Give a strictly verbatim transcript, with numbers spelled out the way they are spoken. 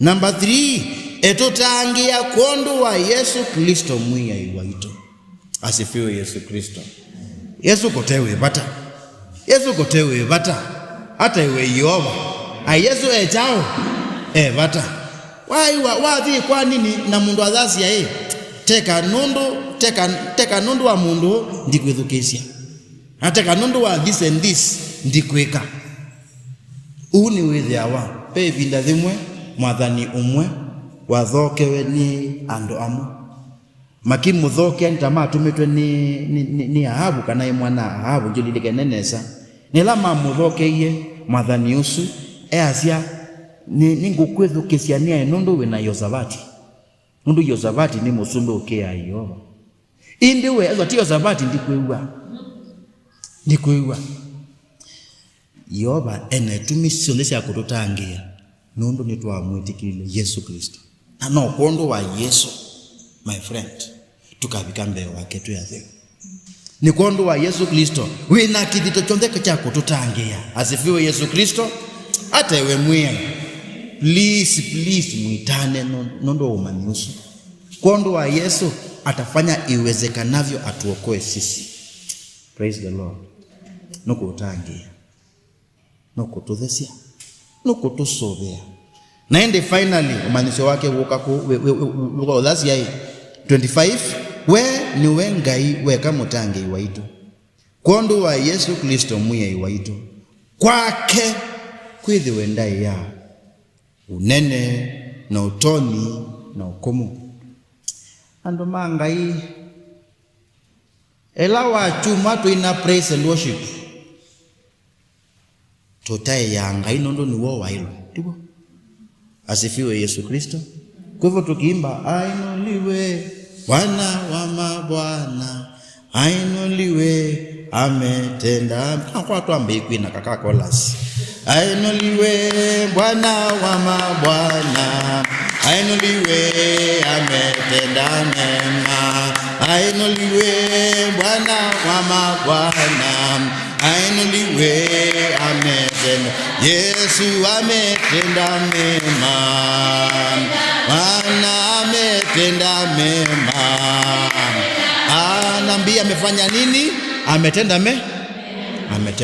Number three, etũtangĩĩa kwondũ wa Yesũ Klĩsto Mwĩai waitũ. Asifiwe Yesu Kristo. Yesũ kote wĩ vata. Yesũ kote wĩ vata. Ata iwe Yeova. A Yesũ e kyaũ? E vata. Waiwa, wathi kwa nini na mũndũ athasya ĩ, teka nũndũ, teka, teka nũndũ wa mũndũ ndikwĩthukĩĩsya. Na teka nũndũ wa this and this ndikwĩka. Ũu nĩ wĩthĩawa. Ve ĩvinda yĩmwe mwathani ũmwe wathookewe nĩ andũ amwe. Makĩmũthookea nĩ ta matũmĩtwe nĩ, nĩ, nĩ, nĩ Ahavu kana ĩ mwana Ahavu, njũlilikene nesa. Na ĩla mamũthookeie mwathani ũsu, easya, "Nĩ, nĩngũkwĩthukĩĩsya nĩaĩ nũndũ wĩ na Yeosavati." Nũndũ Yeosavati nĩ mũsumbĩ ũkĩaa Yeova. Ĩndĩ we, ethwa ti Yeosavati, ndikwĩw'a. Ndikwĩw'a. Yeova ena itumi syonthe sya kũtũtangĩĩa nũndũ nĩtwamwĩtĩkĩlile Yesũ Klĩsto. Na no kwondũ wa Yesũ, my friend, tũkavika mbee wake twĩ atheu. Nĩ kwondũ wa Yesũ Klĩsto wĩ na kĩthito kyonthe kya kũtũtangĩĩa. Asifiwe Yesu Kristo. Ata iwe Mwĩai. Please, please, mwĩtane nũ-, nũndũ wa ũmanyi ũsu. Kwondũ wa Yesũ atafanya iwezekanavyo atuokoe sisi. Praise the Lord. Nũkũtangĩĩa. Nũkũtũthesya. Nũkũtũsũvĩa. Na ĩndĩ finally, ũmanyĩsyo wake wũka kũ, wĩ, wĩ, wĩ, wĩ, ũthasya ĩ, twenty-five, "We nĩwe Ngai weka mũtangĩĩi waitũ. Kwondũ wa Yesũ Klĩsto Mwĩai waitũ, kwake kwĩthĩwe ndaĩa, ũnene, na ũtonyi, na ũkũmũ." Andũ ma Ngai, ĩla wa kyumwa tũina praise and worship, tũtaĩaa Ngai nũndũ nĩw'o waĩlwe, tiw'o? Asifiwe Yesu Kristo. Kwa hivyo tukiimba, "Ainuliwe Bwana wa mabwana, ainuliwe, ametenda." Kwa twambe kwina kaka chorus. "Ainuliwe Bwana wa mabwana, ainuliwe, ametenda mema. Ainuliwe Bwana wa mabwana, ainuliwe, ametenda. Yesu ametenda mema. Bwana ametenda mema." Ah, nabii amefanya nini? Ametenda me-, ametenda